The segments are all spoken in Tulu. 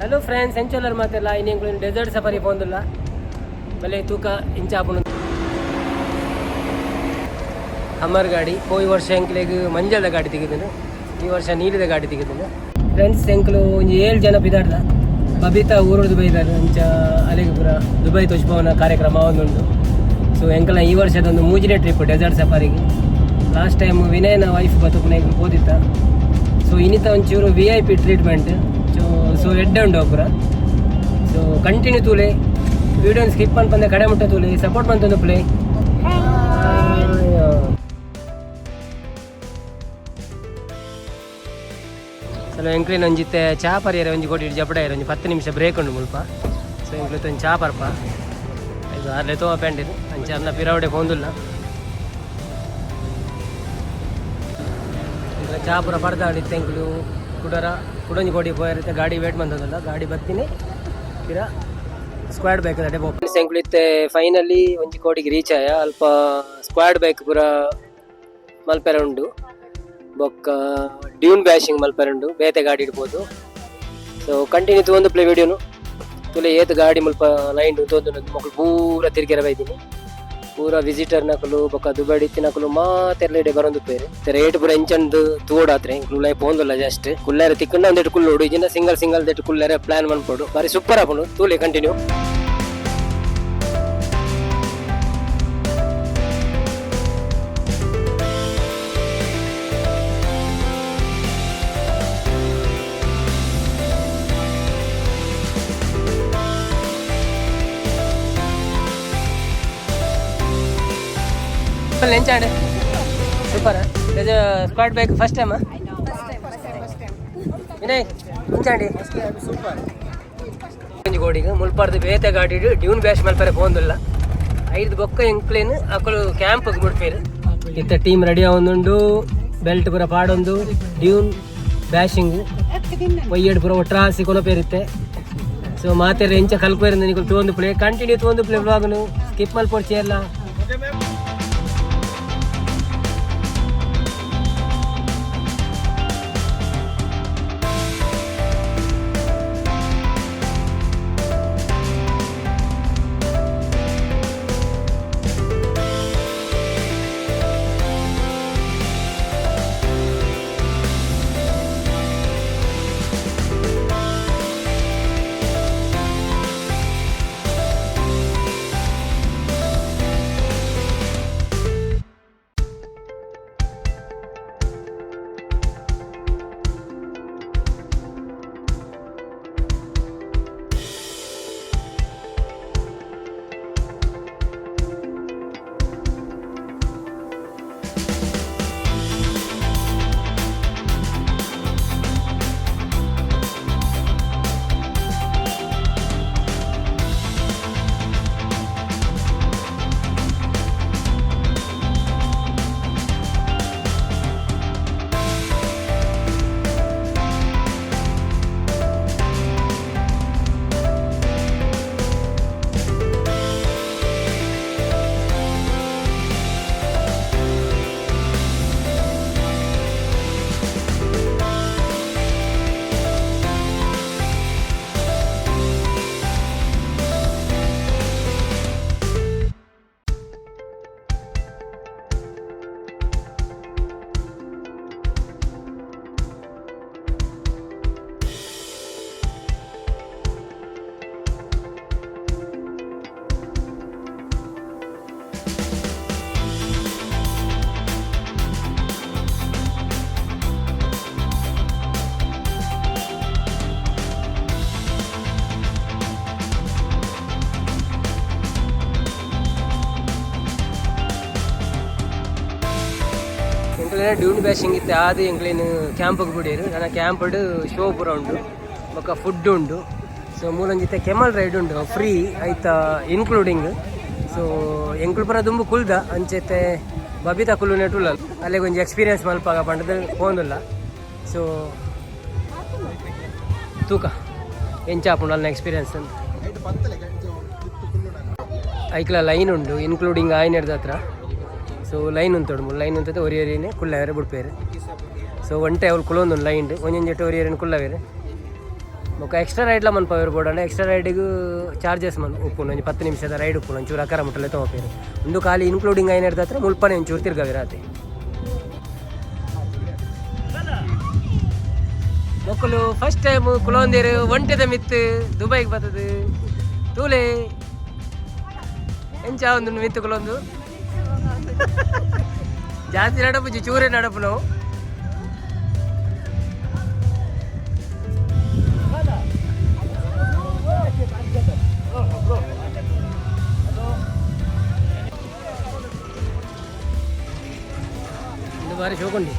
ಹಲೋ ಫ್ರೆಂಡ್ಸ್, ಎಂಚೊಲ್ಲರ್ ಮಾತೆಲ್ಲ? ಇನಿ ಡೆಸರ್ಟ್ ಸಫಾರಿ ಪೋಂದುಲ್ಲ. ಬಲೆ ತೂಕ ಇಂಚಾಪುಂಡು. ಹಮ್ಮರ್ ಗಾಡಿ. ಪೋಯಿ ವರ್ಷ ಎಂಕ್ಲೆಗ್ ಮಂಜಲ್ದ ಗಾಡಿ ತಿಕ್ಕಿದನು, ಈ ವರ್ಷ ನೀಲಿದ ಗಾಡಿ ತಿಕ್ಕಿದನು. ಫ್ರೆಂಡ್ಸ್, ಎಂಕ್ಲು ಒಂಜಿ ಏಳು ಜನ ಪಿದಾಡ್ದ. ಬಬಿತಾ ಊರುಡ್ದು ಬೈದಾರು. ಅಂಚ ಅಲೆಗ್ ಪೂರ ದುಬೈ ತೋಜ್ಪವನ ಕಾರ್ಯಕ್ರಮ ಒಂದುಂಡು. ಸೊ ಎಂಕಲ ಈ ವರ್ಷದ ಒಂದು ಮೂಜಿನೇ ಟ್ರಿಪ್ ಡೆಸರ್ಟ್ ಸಫಾರಿಗೆ. ಲಾಸ್ಟ್ ಟೈಮ್ ವಿನಯನ ವೈಫ್ ಬತ್ತುಪುನ ಎಂಕ್ಲು ಪೋದಿತ್ತ. ಸೊ ಇನ್ನಿತ ಒಂಚೂರು VIP treatment. So so ಎಡ್ಡೆ ಉಂಡು ಪೂರ. ಸೊ ಕಂಟಿನ್ಯೂ ತೂಲೆ, ವಿಡಿಯೋ ಸ್ಕಿಪ್ ಮನ್ಪಂದೆ ಕಡೆ ಮುಟ್ಟ ತೂಲೆ, ಸಪೋರ್ಟ್ ಮಂತೊಂದು ಪ್ಲೇ. ಸಲ ಎಂಕ್ಲಿನ ಒಂಜಿತ್ತೆ ಚಾ ಪರಿಯರೆ ಒಂಜಿ ಕೊಡಿ ಜಪಡ ಒಂಜಿ 10 ನಿಮಿಷ ಬ್ರೇಕ್ ಉಂಡು ಮುಲ್ಪ. ಸೊ ಎಂಕ್ಲು ಒಂಜಿ ಚಾ ಪರ್ಪ. ಇದು ಅರ್ಲೆ ತೋ ಪೆಂಡಿರು ಅಂಚ ಅರ್ನ ಪಿರವಡೆ ಪೋಂದುಲ್ಲ. ಎಂಕ್ಲ ಚಾ ಪೂರ ಪರ್ದಾಂಡ್. ಎಂಕ್ಲು ಕುಡರ ಕುಡೊಂಜಿ ಕೋಡಿ ಪೋಯರೆ ಗಾಡಿ ವೇಟ್ ಮಂತೊಂದುಲ್ಲ. ಗಾಡಿ ಬತ್ತೀನಿ ಪಿರ ಸ್ಕ್ವಾಡ್ ಬೈಕ್ ಅಡೆ ಪೋಪ. ಎಂಕ್ಲು ಇತ್ತೆ ಫೈನಲಿ ಒಂಜಿ ಕೋಡಿಗೆ ರೀಚ್ ಆಯ. ಅಲ್ಪ ಸ್ಕ್ವಾಡ್ ಬೈಕ್ ಪೂರ ಮಲ್ಪೆರೆ ಉಂಡು, ಬೊಕ್ಕ ಡ್ಯೂನ್ ಬ್ಯಾಶಿಂಗ್ ಮಲ್ಪೆರೆ ಉಂಡು, ಬೇತೆ ಗಾಡಿ ಇಡ್ಬೋದು. ಸೊ ಕಂಟಿನ್ಯೂ ತೂವೊಂದು ಪ್ಲೇ ವಿಡಿಯೋನು. ತುಲೆ ಏತ್ ಗಾಡಿ ಮುಲ್ಪ ಲೈನ್ ತೂವೊಂದು. ಮೊಕುಲು ಪೂರ ತಿರ್ಗೆರೆ ಬೈದಿನಿ. ಪೂರ ವಿಸಿಟರ್ ನಕಲು ಬೊಕ್ಕ ದುಬೈ ಇತ್ತಿನಕುಲು ಮಾತೆರ್ಲ ಇಡೆ ಬರೊಂದು ಪೇರು. ರೇಟ್ ಪೂರ ಎಂಚಂದು ತೂವೊಡಾತ್ರೆ. ಎಂಕ್ಲು ಉಲಾಯಿ ಪೋಂದುಲ್ಲ. ಜಸ್ಟ್ ಕುಲ್ಲೆರೆ ತಿಕ್ಕಂಡ ಒಂದೆಟ್ ಕುಲ್ಲೋಡು, ಇಜಿಂಡ ಸಿಂಗಲ್ ಸಿಂಗಲ್ ದೆಟ್ ಕುಲ್ಲೆರೆ ಪ್ಲಾನ್ ಮನ್ಪೊಡು. ಬಾರಿ ಸೂಪರ್ ಆಪುಂಡು, ತೂಲೆ ಕಂಟಿನ್ಯೂ. ಎಂಚಾಂಡ್? Super. Squad bike first time? Vinay, ಇಂಚಾಂಡಿ? ಒಂಜಿ ಗೋಡಿಗ್ ಮುಲ್ಪಾರ್ದು ಬೇತೆ ಗಾಡಿ ಡ್ಯೂನ್ ಬ್ಯಾಶ್ ಮಲ್ಪರೆ ಪೋಂದುಲ್ಲ. ಐದು ಬೊಕ್ಕ ಎಂಕ್ಲೇನ್ ಅಕುಲು ಕ್ಯಾಂಪ್ ಬುಡ್ಪೇರು. ಇತ್ತ ಟೀಮ್ ರೆಡಿ ಆವೊಂದುಂಡು. ಬೆಲ್ಟ್ ಪೂರ ಪಾಡೊಂದು ಡ್ಯೂನ್ ಬ್ಯಾಶಿಂಗ್ ಒಯ್ಯಡ್ ಪೂರ ಒಟ್ರಾಸಿ ಕೊನಪೇರಿತ್ತೆ. ಸೊ ಮಾತೆರ್ ಎಂಚ ಕಲ್ಪೇರಿಂದ ನಿಕುಲು ತೂವೊಂದು ಪ್ಲೇ, ಕಂಟಿನ್ಯೂ ತೂವೊಂದು ಪ್ಲೇ. ವ್ಲಾಗ್ನು ಸ್ಕಿಪ್ ಮಲ್ಪೊಡ್ಚಿ ಎಲ್ಲ. ಎಂಕ್ಲೆನ ಡ್ಯೂನ್ ಬ್ಯಾಶಿಂಗ್ ಇತ್ತೆ ಆದ್ ಎಂಕ್ಲೆನ್ ಕ್ಯಾಂಪ್ಗೆ ಬುಡಿಯರು. ನನ್ನ ಕ್ಯಾಂಪ್ಡ್ ಶೋ ಪೂರ ಉಂಡು, ಬೊಕ್ಕ ಫುಡ್ ಉಂಡು. ಸೊ ಮೂಲೊಂಜಿತ್ತೆ ಕೆಮಲ್ ರೈಡ್ ಉಂಡು, ಫ್ರೀ ಐತ ಇನ್ಕ್ಲೂಡಿಂಗ್. ಸೊ ಎಂಕುಲು ಪೂರ ದುಂಬು ಕುಲ್ದ. ಅಂಚೆತೆ ಬಬಿತಾ ಕುಲ್ಲು ನೆಟುಲ್ಲ. ಅಲ್ಲಿಗೆ ಒಂಜಿ ಎಕ್ಸ್ಪೀರಿಯನ್ಸ್ ಮಲ್ಪಾಗ ಪಂಡದು ಪೋಂದುಲ್ಲ. ಸೊ ತೂಕ ಎಂಚಾಪುಂಡು ಅಲ್ಲ ಎಕ್ಸ್ಪೀರಿಯನ್ಸ್ ಅಂತ. ಐಕ್ಲ ಲೈನ್ ಉಂಡು, ಇನ್ಕ್ಲೂಡಿಂಗ್ ಆಯ್ನೆಡ್ದ ಹತ್ರ. ಸೊ ಲೈನ್ ಉಂತೋಡು, ಲೈನ್ ಉಂತದೆ ಒರಿ ಒರಿನೇ ಕುಲ್ಲವೇರೆ ಬುಡ್ಪೇರು. ಸೊ ಒಂಟೆ ಅವ್ಲು ಕುಲೊಂದು ಲೈನ್, ಒಂಜೊಂಜೆಟ್ ಒರಿ ಒರಿನ ಕುಲ್ಲವೇರು. ಬೊಕ್ಕ ಎಕ್ಸ್ಟ್ರಾ ರೈಡ್ಲ ಮನ್ಪವೇರು ಬೋಡಂಡ ಎಕ್ಸ್ಟ್ರಾ ರೈಡಿಗೆ ಚಾರ್ಜಸ್ ಮನ್ ಉಪ್ಪುಂಡು. ಒಂಜಿ 10 ನಿಮಿಷದ ರೈಡ್ ಉಪ್ಪುಂಡು. ಒಂಚೂರು ಅಕರ ಮುಟ್ಟಲೆ ತಗೋಪೇರು. ಉಂದು ಖಾಲಿ ಇನ್ಕ್ಲೂಡಿಂಗ್ ಐನರ್ದ ಹತ್ರ ಮುಲ್ಪನೆ ಒಂಚೂರು ತಿರ್ಗವಿರಾತೆ. ಮೊಕ್ಕಲು ಫಸ್ಟ್ ಟೈಮ್ ಕುಲೊಂದಿರು ಒಂಟೆದ ಮಿತ್ತು ದುಬೈಗೆ ಬರ್ತದೆ. ತೂಲೆ, ಎಂಚ ಒಂದು ಮಿತ್ತು ಕುಲೊಂದು ಜಾಸ್ತಿ ನಡಪುಜಿ, ಚೂರೇ ನಡಪು ನಾವು. ಇದು ಬಾರಿ ಶೋಕುಂಡಿ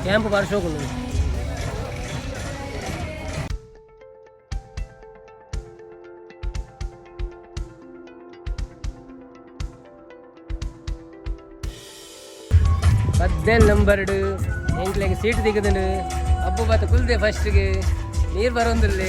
ಕ್ಯಾಂಪ್, ಬಾರಿ ಶೋಕುಂಡು. 15 ನಂಬರ್ಡ್ ಎಂಕ್ಲೆಗ್ ಸೀಟ್ ದಿಕ್ಕದುಂಡು. ಅಬ್ಬು ಬತ್ತ ಕುಲ್ದೆ ಫಸ್ಟ್ಗೆ ನೀರು ಬರೋಂದಿಲ್ಲ.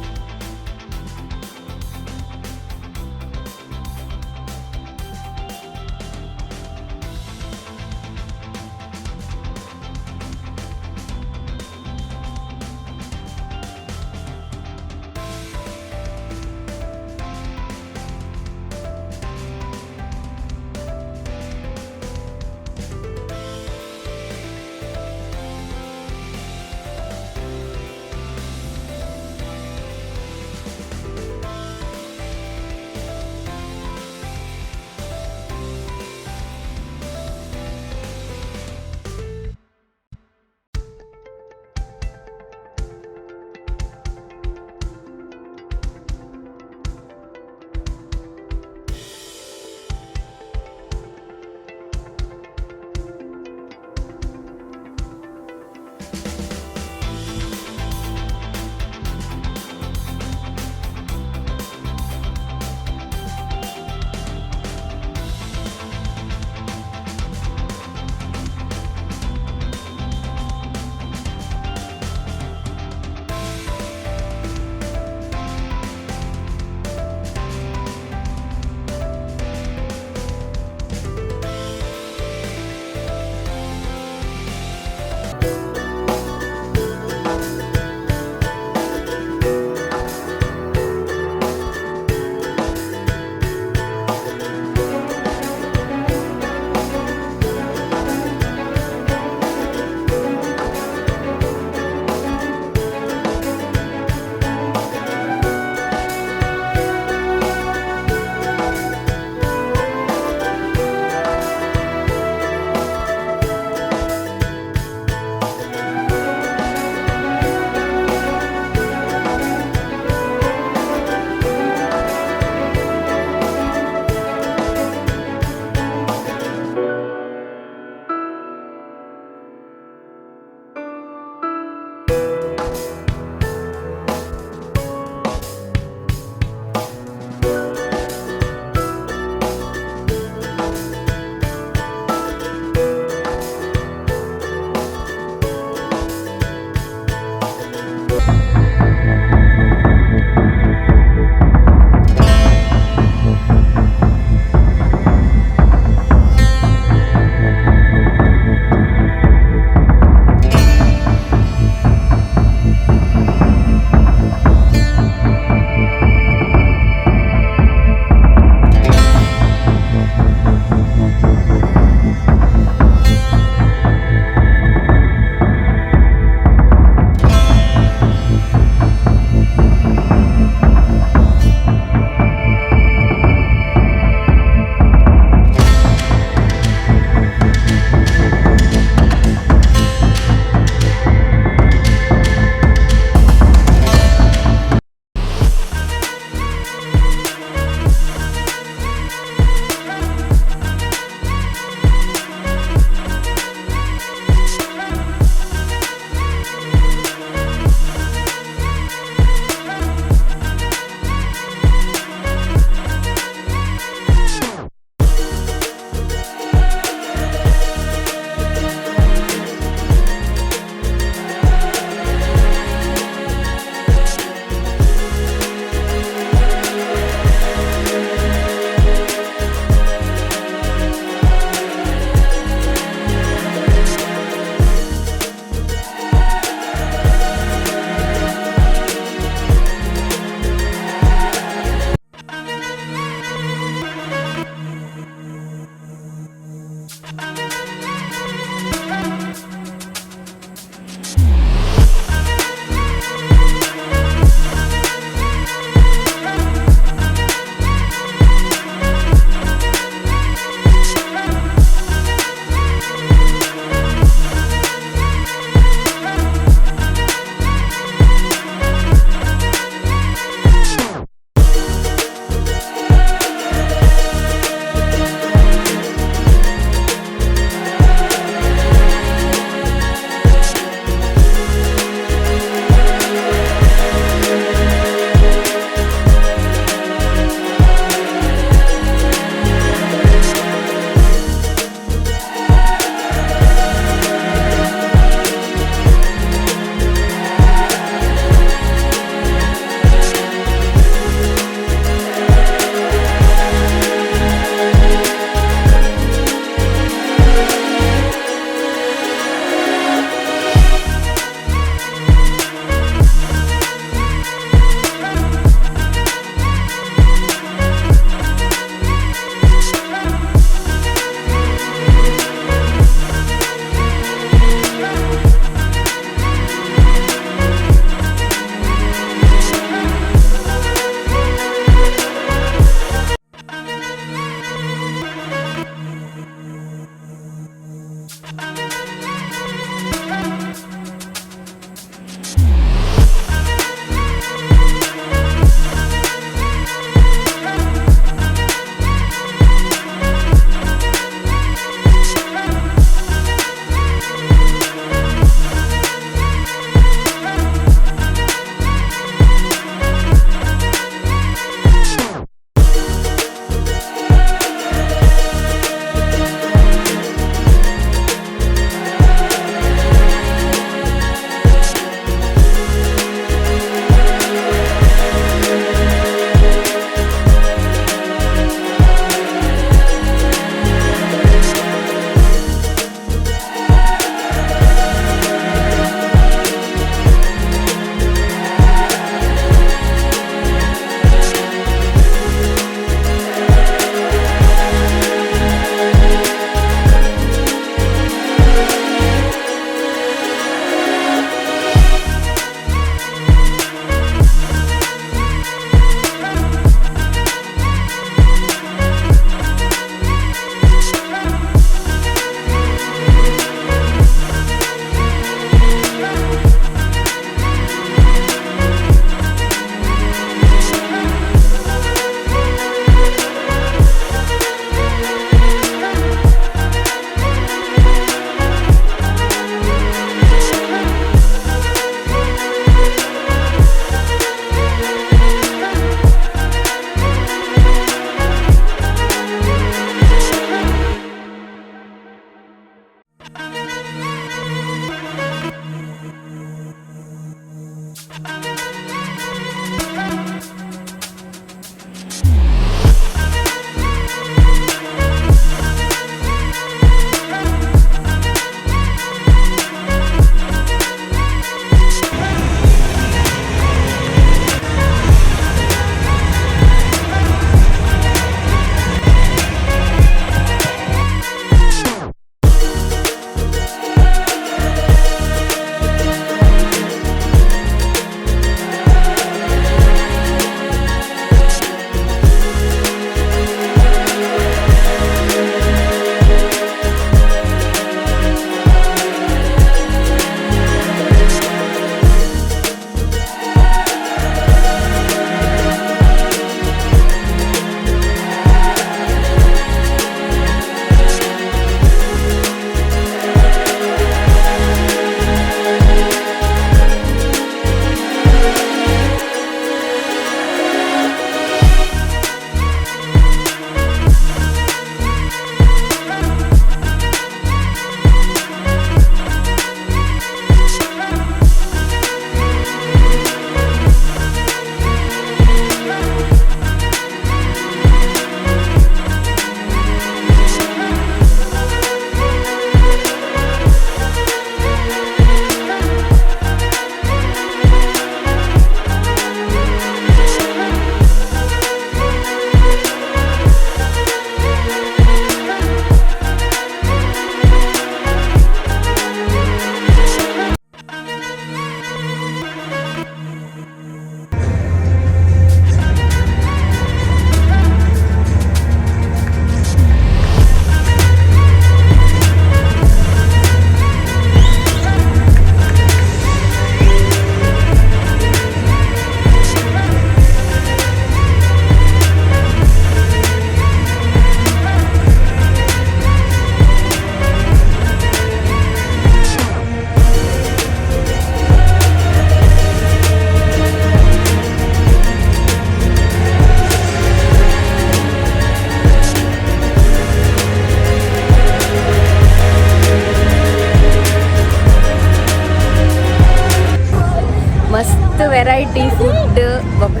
ವೆರೈಟಿ ಫುಡ್ ಬೊಕ್ಕ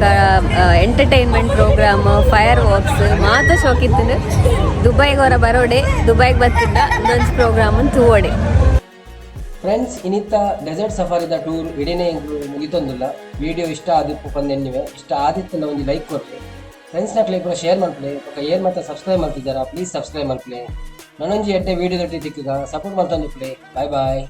ಎಂಟರ್ಟೈನ್ಮೆಂಟ್ ಪ್ರೋಗ್ರಾಮ್, ಫೈರ್ ವರ್ಕ್ಸ್ ಮಾತ ಶೋಕಿತ್ತುಂಡು. ದುಬೈಗ್ ಹೊರ ಬರೋಡೆ, ದುಬೈಗ್ ಬತ್ತಿಂದ ಲಂಚ್ ಪ್ರೋಗ್ರಾಮ್ ತೂವಡೆ. ಫ್ರೆಂಡ್ಸ್, ಇನಿತ್ತ ಡೆಸರ್ಟ್ ಸಫಾರಿದ ಟೂರ್ ಇಡೀನೇ ಮುಗಿತೊಂದುಲ್ಲ. ವಿಡಿಯೋ ಇಷ್ಟ ಆದಿಪ್ಪು ಪಂದೆನ್ನಿವೆ. ಇಷ್ಟ ಆದಿತ್ತಂಡ ಒಂಜಿ ಲೈಕ್ ಕೊರ್ಲೆ, ಫ್ರೆಂಡ್ಸ್ ನಕ್ಲೆ ಪೂರ ಶೇರ್ ಮಲ್ಪಲೆ. ಬೊಕ ಏರ್ ಮಾತ ಸಬ್ಸ್ಕ್ರೈಬ್ ಮಲ್ತಿದ್ದಾರಾ, ಪ್ಲೀಸ್ ಸಬ್ಸ್ಕ್ರೈಬ್ ಮಲ್ಪಲೆ. ನನೊಂಜಿ ಎಡ್ಡೆ ವಿಡಿಯೋ ದೊಟ್ಟಿ ತಿಕ್ಕುಗ. ಸಪೋರ್ಟ್ ಮಲ್ತೊಂದುಪ್ಪಲೆ. Bye boy.